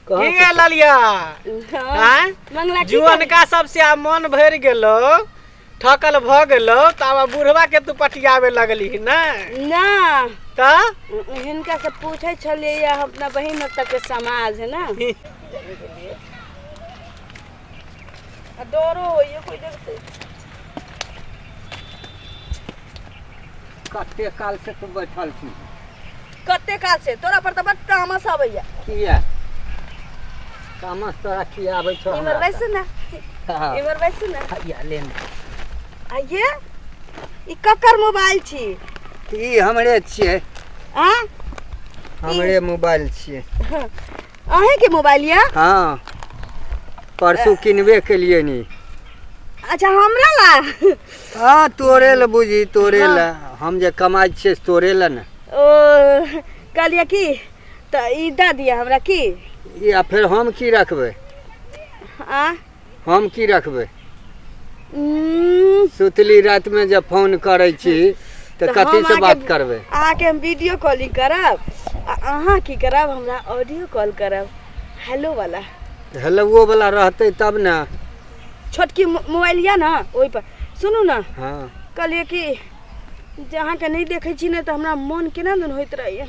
कहाँ की गे ललिया? हाँ, आँय? मंगला की जुअनका सबसे आब मन भरि गेलो, ठकल भऽ गेलो, तऽ आब बुढ़वा के तू पटियाबे लगली ने? ना। तऽ हिनका से पूछे छलियै हम अपना बहिन तक के समाज है ना। आ डरो होइए कोई देखते। कते काल से तू बैठल छी? कते काल से तोरा पर तऽ बड तामस अबैया। किया तामस तोरा किया आबै छौ? इमहर हमरा बैसू ने। हाँ। इमहर बैसू ने। हैया ले ने। आ ये ई ककर मोबाइल छी? ई हमरे छियै। आ हमरे मोबाइल छियै। अहें के मोबाइल या? हाँ, परसू किनबे केलियै नी। अच्छा, हमरा ला? हाँ, तोरे ले बुझी, तोरे ले। हम जे कमाइ छियै से तोरे ले ने। ओ कहलियै की तऽ ई दऽ दिअ हमरा की। ई आ फेर हम की रखबै? आ हम की रखबै? सुतली रातिमे जब फोन करै छी तऽ तऽ कथी हम से अहाँके बात करबै? अहाँके हम वीडियो कॉलिंग करब आ अहाँ की करब, हमरा ऑडियो कॉल करब, हेलो वाला। हेलो वाला रहतै तब ने। छोटकी मोबाइल यऽ ने, ओहि पर सुनू ने। हाँ। कहलियै कि जे अहाँके नहि देखै छी ने तऽ हमरा मोन केना दिन होइत रहैया।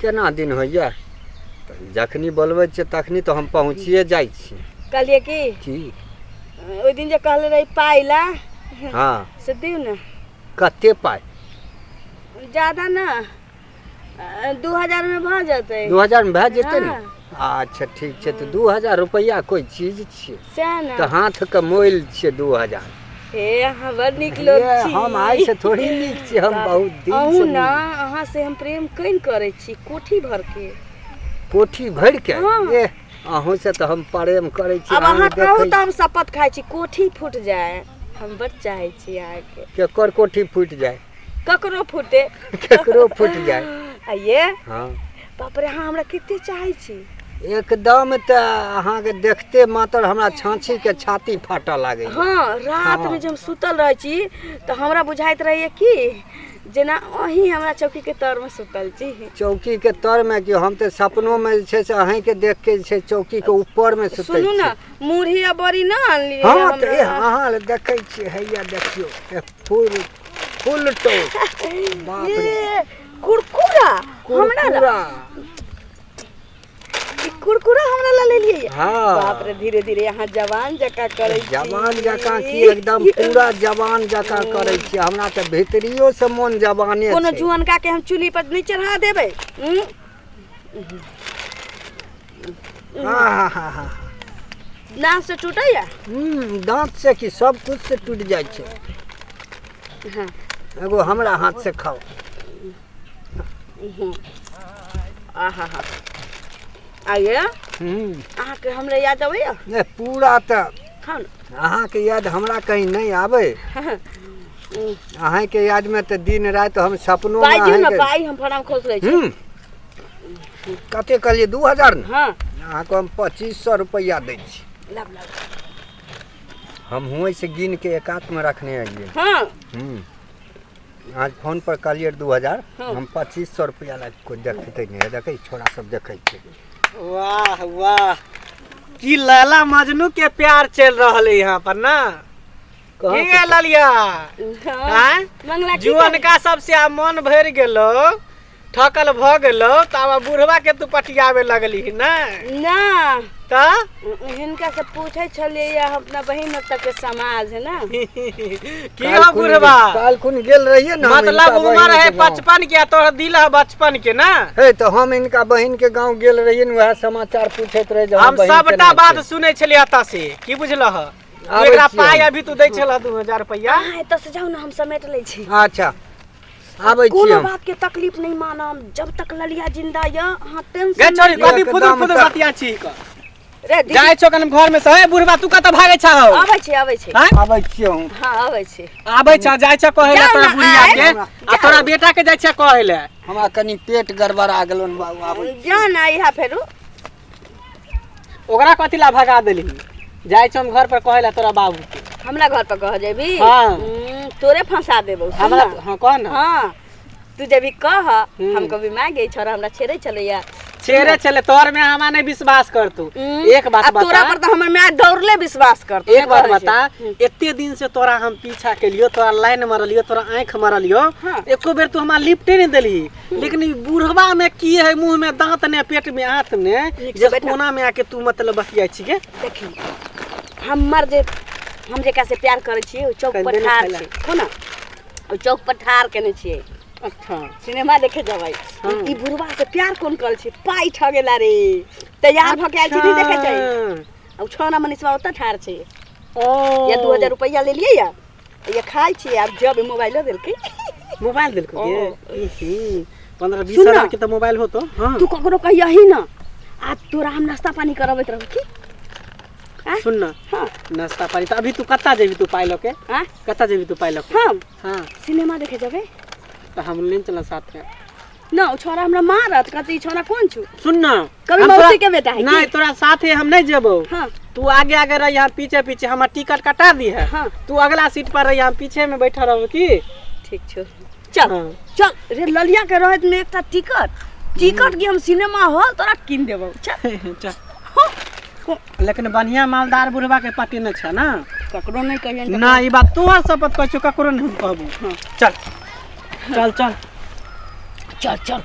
केना दिन होइया? तऽ जखनी बोलबै छियै तखनी तऽ हम पहुँचिए जाइ छी। कहलियै कि की? ओहि दिन जे कहले रही पाइ ला, हाँ, से दियौ ने। कते पाइ? ज्यादा ना, 2000 में भऽ जेतै। 2000 मे भए जेतै ने? हाँ। अच्छा ठीक छै, तऽ 2000 रुपैआ कोइ चीज छियै? सएह ने। तऽ हाथके मोल छियै 2000। हे, अहाँ बड़ नीक लोक ये, छी। हम आइ से थोड़ी नीक छी, हम बहुत दिन अहूँ से ने नीक। अहाँ से हम प्रेम can करै छी, कोठी भर के। कोठी भरि के? हाँ। ए, अहूँ से तऽ हम प्रेम करै छी। आब अहाँ देखै कहू तऽ हम शपथ खाइ छी, कोठी फूट जाय, हम बड़ चाहै छी अहाँके। केकर कोठी फूटि जाय? ककरो फूटे। केकरो फूटि जाय। आ ये हाँ। बाप रे, अहाँ हमरा कते चाहै छी? एकदम। तऽ अहाँके देखते मात्र हमरा छाँछी के छाती फाटऽ लागैया। हाँ, रात हाँ। में जब हम सुतल रहै छी तऽ हमरा बुझाइत रहैया कि जेना अहीं हमरा चौकी के तर में सुतल छी। चौकी के तर में कि हम तऽ सपनो में जे छै से अहींके देख के जे छै चौकी के ऊपर में सुतै सुनू ने, छी। मुरही आ बड़ी ना आनलियै? हाँ तऽ ए, हमरा अहाँ लए देखै छियै, हैया देखियौ, ए, फुल फुल टोप, बाप रे। ये कुरकुरा हमरा ला? कुरकुरा। ई कुरकुरा हमरा ला लेलियै? हाँ। बाप रे, धीरे धीरे अहाँ जवान जकाँ करै छी। जवान जकाँ की, एकदम पूरा जवान जकाँ करै छी। हमरा तऽ भीतरियो से मोन जवाने कोनो छै। जुअनका के हम चूल्ही पर नहि चढ़ा देबै। हाँ हाँ हाँ हाँ। दाँत से टूटैया? दाँत से की, सब कुछ से टूटि जाइ छै। हाँ। एगो हमरा हाथ से खाओ। आहा हा, आइए। अहाँके हमरा याद अबैया? नहि, पूरा तऽ। खाउ ने। अहाँके याद हमरा कहीं नहि आबै। अहाँके यादमे तऽ दिन राति हम सपनो पाइ दियौ ने, पाइ, हम फराम खोस लै छी। कते कहलियै? 2000 ने? हाँ। अहाँके हम 2500 रुपैआ दै छी। लाब लाब। हम हुएँ से गिन के एकातमे रखने अलियै। हाँ। आज फोन पर कहलियै 2000। हाँ। हम 2500 रुपैआ लाग कोइ देखतै नहि, देखै छोरा सब देखै छै। वाह वाह, की लैला मजनू के प्यार चल रहल है यहाँ पर ना। कहाँ की से? गे ललिया? हाँ। आँय? मंगला की जुअनका सबसे आब मन भरि गेलो, ठकल भऽ गेलो, तऽ आब बुढ़वा के तू पटियाबे लगली ने? ना। तऽ हिनका से पूछे छलियै हम अपना बहिन तक के समाज है ना। की हो बुढ़वा? काल्हि खुन गेल रहियै ने हम मतलब हिनका उम्र बहिन है के गाँव। 55 के आ तोहर दिल है बचपन के ना। हे, तऽ हम हिनका बहिन के गाँव गेल रहियै ने, वएह समाचार पूछैत रहे जे हमर हम बहिन सबटा केना बात छै। सुनै छलियै एतऽ से, की बुझलह तू? आबै एकरा छियै पाइ हम। अभी तू दै छलह 2000 रुपैआ। अहाँ एतऽ से जाउ ने, हम समेट लै छी। अच्छा, आबै छी। कोनो हम बात के तकलीफ नहीं मानब, जब तक ललिया जिंदा यऽ अहाँ टेंशन गे छोरी, नहीं कथी फुदुर एकदम फुदुर बतिया छी क? रे दीदी। जाइ छौ कन घर में से। हे बुढ़बा, तू कतऽ भागै छह हौ? आबै छी, आबै छी। आँय? आबै छियै हम। हाँ, आबै छी। आबै छ, जाइ छ कहै लए जाउ तोरा ने, बुढ़िया आइ। के आ तोरा बेटा के जाइ छ कहै लए। हमरा कनि पेट गड़बड़ा गेलो ने बाबू, आबै छी। जा ना इहा फेरू। ओकरा कथी ला भगा देलही? जाइ छौ हम घर पर कहै लए तोरा बाबू के। हमरा घर पर कह जेबी? हाँ। तोरे फंसा देबौ, सुन हमरा ना। हाँ, कह ना। हाँ, तू जेबी कह, हम कभी माय गई छोरा हमरा छेड़े छलैया। छेरे छले तोहर में हमा नहीं विश्वास कर तू। एक बात अब तोरा बता, पर तो हमर माय दौड़ले विश्वास करतो। एक बात बता, एते दिन से तोरा हम पीछा केलियो, तोरा लाइन मारलियो, तोरा आँख मारलियो, हाँ। एको बेर तू हमरा लिफ्टे नहीं देली, लेकिन ई बुढ़वा में की है, मुंह में दांत ने पेट में आंत ने, नीक से जे बैठा। कोना में आके तू मतलब बतियाइ छिके। देखी, हमर जे हम जेकरा से प्यार करै छियै ओ चौक पर कंदे ने ठाढ़ खाइला। छै। कोना ओ चौक पर ठाढ़ केने छियै। अच्छा। सिनेमा देखे जबै। हाँ। ई बुढ़वा से प्यार कोन करै छै? पाइ ठगेला रे, तैयार भऽ के आयल छै, नहि देखै छै। अच्छा। आ ओ छौना मनीषवा ओतऽ ठाढ़ छै। ओ या 2000 रुपैआ लेलियै या ये खाइ छियै। आब जब मोबाइलो देलकै। मोबाइल देलको ओ। गे? इही, 15-20 सुन ना। हजार के तऽ मोबाइल होतो। हाँ। तू ककरो कहियही ना, आ तोरा हम नाश्ता पानी करबैत रहब की। आँय? सुन ना। हाँ। नाश्ता पानी तऽ अभी तू कत्ता जेबी तू पाइ लऽ के? आँय? कत्ता जेबी तू पाइ लऽ के? हम हाँ। सिनेमा देखे जेबै। तऽ हम लेने चलब साथ में। ना, ओ छोरा हमरा मारत, कहतै ई छोरा कोन छु। सुन ना, कभी हम मौसी तोरा- के बेटा है की? नहीं, तोरा साथे हम नहीं जेबो। हाँ। तू आगे आगे रही, हम पीछे पीछे, हमर टिकट कटा दी है। हाँ। तू अगला सीट पर रही, हम पीछे में बैठा रहब की। ठीक छौ, चल। हाँ। चल रे, ललिया के रहत में एकटा टिकट, टिकट के हम सिनेमा हॉल तोरा कीन देबौ, चल। चल। हाँ। लेकिन बढ़िया मालदार बुढ़वा के पटेने छ ना? ककरो नहीं कहियन। ना, ई बात तोहर शपथ कहै छौ, ककरो नहीं हम कहबो। हाँ। चल चल चल। चल चल।